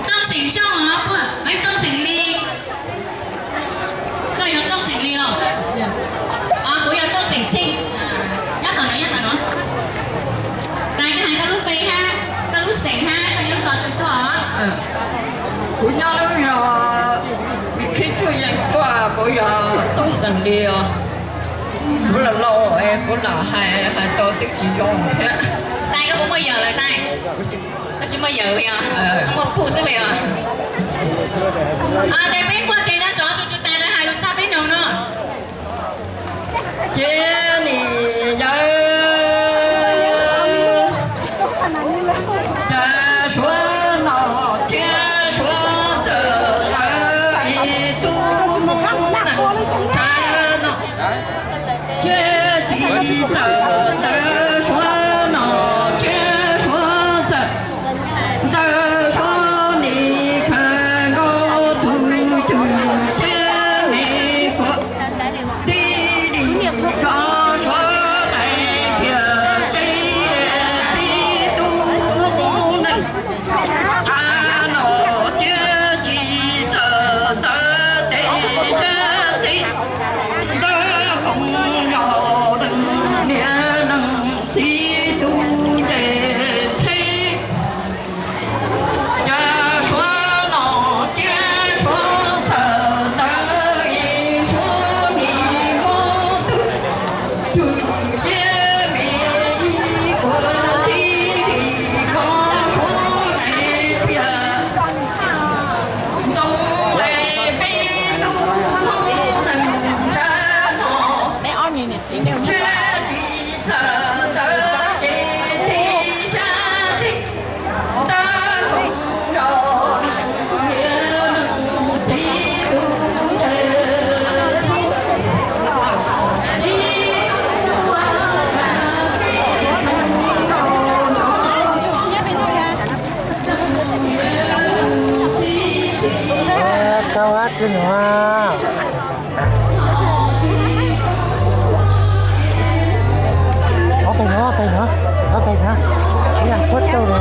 Tooj Xeem Xyooj os, puas, Tooj Xeem Lis. Koj yog Tooj Xeem Lis los? Os, kuv yog Tooj Xeem Tsheej. Nyob tom no, nyob tom no. Tais, koj hais koj lub npe hab, koj lub xeem hab koj nyob qhov twg tuaj os? Kuv nyob lub zos Khib Tsuj Yeeb tuaj, kuv yog Tooj Xeem Lis os. Kuv los laus es kuv lam hais, hais tau twb tsis zoo thiab. Tais, koj puas muaj yawm lawm tais? Koj tsis muaj yawm yog, muaj puj xwb yog. Tes peb npuaj tes no, tsov tsuj tsuj tes no hais lus txog peb noog no. Cia li yawg, cas suav nom thiab suav txawm lawv ib tug neeg cas no. Thiab tsis txawm ntawd suav nom thiab suav txawm, ntawd suav nim khaws nkaus tus cwj thiab me puav tib li ko suav tais kiag seb tib tug neeg cas no thiab tsis txawm ntawd tes xyab teb. Ntawd koom zaum leej niam leej txiv tus ntes teb, cas suav nom thiab suav txawm ntawd ib suav mi muab tug cwj thiab me puav tib li ko suav tais kiag ntoo es peb tug neeg cas no thiab tsis txawm ntawd ces tib xyab teb. Kau dab tsi no? Ob peb no, ob peb no, ob peb no, ib yam puab tsaug no.